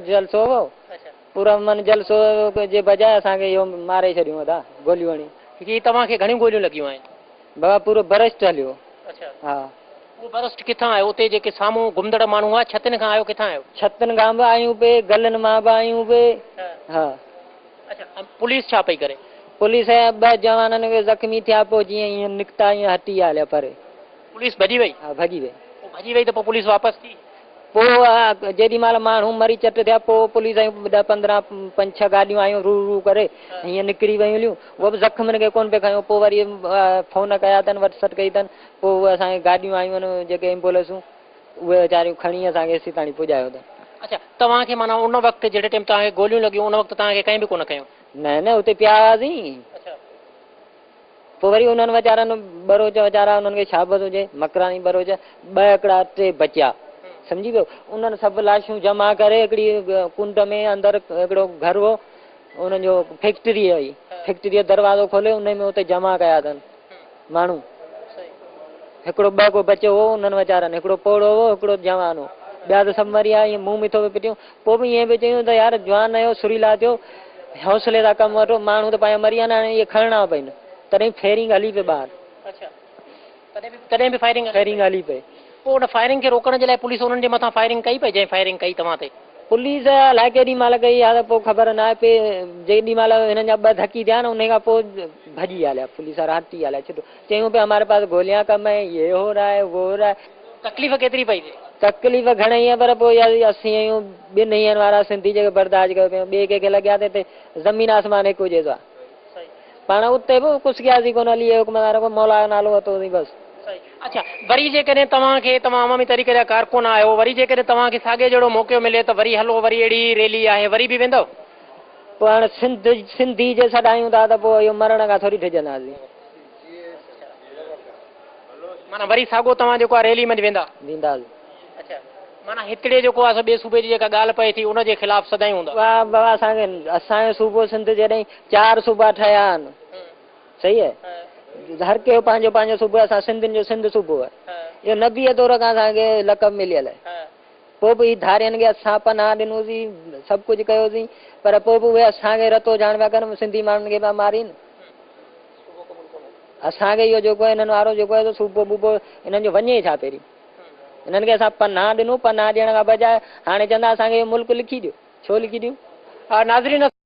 جلسو هو پرامن جلسو جي بجاء اسان کي اهو ماري ڇڏيون ادا گوليون هڻي. هي توهان کي گهڻيون گوليون لڳيون آهن؟ بابا پورو برسٽ هليو. اڇا. ها. اهو برسٽ ڪٿان آيو؟ اتي جيڪي سامهون گهمندڙ ماڻهو هئا ڇتين کان آيو ڪٿان آيو؟ ڇتن کان به آيون پي گلن مان به آيون پي. ها. اڇا ۽ پوليس ڇا پئي ڪري؟ پوليس جا ٻه جوانن کي زخمي ٿيا پوء جيئن ائين نڪتا ائين هٽي هليا پري. پوليس ڀڄي وئي؟ ها ڀڄي وئي. پوء ڀڄي وئي ته پوء پوليس واپس ٿي؟ پوء جيڏي مهل ماڻهو مري چٽ ٿيا پوء پوليس آيون 10 15 5 6 گاڏيون آيون رو رو ڪري هيئن نڪري ويون هليون اهو به زخمين کي ڪونه پئي کنيو پوء وري فون ڪيا اٿن وٽ سٽ ڪئي اٿن پوء اهي اسان کي گاڏيون آيون آهن جيڪي ايمبولينسون اهي ويچاريون کڻي اسان کي هيسيتاڻي پڄايو اٿن. اڇا توهان کي معنيٰ ان وقت جهڙي ٽيم توهان کي گوليون لڳيون ان وقت توهان کي ڪنهن به ڪونه کنيو؟ نه نه اتي پيا هئاسين. اڇا. پوء وري انهن ويچارن ٻروچ ويچارا انهن کي شابس هجي مڪراني ٻروچ ٻه هڪڙا ٽي بچيا سمجهي ويو انهن سڀ لاشون جمع ڪري هڪڙي ڪنڊ ۾ اندر هڪڙو گهر هو انهن جو فيڪٽري هئي فيڪٽري جو دروازو کولي ان ۾ اتي جمع ڪيا اٿن ماڻهو هڪڙو ٻه ڪو بچيو هو انهن ويچارن هڪڙو پوڙهو هو هڪڙو جوان هو ٻيا ته سڀ مري ويا ائين منهن مٿو به پٽيون پوء به ائين پئي چيون ته يار جوان آهيو سريلا ٿيو حوصلي سان ڪم وٺو ماڻهو ته پنهنجا مري ويا آهن هاڻي اهي کڻڻا پين تڏهن فائرنگ هلي پئي ٻاهر. اڇا تڏهن به تڏهن به فائرنگ هلي فائرنگ هلي پئي. پوء ان فائرنگ کي روڪڻ جي لاء پوليس انهن جي مٿان فائرنگ ڪئي پئي جنهن فائرنگ ڪئي توهان تي؟ پوليس الائي ڪيڏي مهل ڪئي آ ته پوء خبر ناهي پئي جيڏي مهل هنن جا ٻه ڌڪي ٿيا نه انهي کان پوء ڀڄي هليا پوليس وارا هٽي هليا ڇٽو چيون پيا هماري پاس گوليان ڪم هي يي هو رها هي وو هو رها هي. تڪليف ڪيتري پئي ٿئي؟ تڪليف گهڻي آهي پر پوء يار اسين آهيون ٻن هينئن وارا سنڌي جيڪي برداشت ڪيو پيا ٻئي ڪنهن کي لڳيا ته هتي زمين آسمان هڪ هجي ها پاڻ اتي به ڪسڪياسين ڪونه علي جي حڪم سان رڳو مولا جو نالو ورتوسين بس. اڇا وري جيڪڏهن توهان کي توهان عوامي تحريڪ جا ڪارڪن آهيو وري جيڪڏهن توهان کي ساڳئي جهڙو موقعو ملي ته وري هلو وري اهڙي ئي ريلي آهي وري به ويندؤ؟ پوء هاڻ سنڌ سنڌي جي سڏايون ٿا ته پوء اهو مرڻ کان ٿوري ڊڄنداسين. معنيٰ وري ساڳو توهان جيڪو آهي ريلي منجهه ويندا؟ وينداسين. اڇا معنيٰ هتڙي جيڪو آهي سو ٻئي صوبي جي جيڪا ڳالهه پئي ٿي ان جي خلاف سدائين هوندا. واهه بابا اسان کي اسان جو صوبو سنڌ جڏهن چار صوبا ٺهيا آهن صحيح آهي هر ڪنهن جو پنهنجو پنهنجو صوبو آهي اسان سنڌين جو سنڌ صوبو آهي اهو نبيء دور کان اسان کي لقب مليل آهي پوء به هي ڌارين کي اسان پناهه ڏنوسين سڀ ڪجهه ڪيوسين پر پوء به اهي اسان کي رتو ڇاڻ پيا ڪن سنڌي ماڻهن کي پيا مارين. اسان کي اهو جيڪو آهي انهن وارو جيڪو آهي سو صوبو بوبو انهن جو وڃي ڇا پهرين انهن کي اسان پناهه ڏنو پناهه ڏيڻ کان بجاء هاڻي چوندا اسان کي اهو ملڪ لکي ڏيو ڇو لکي ڏيون؟ ناظرين!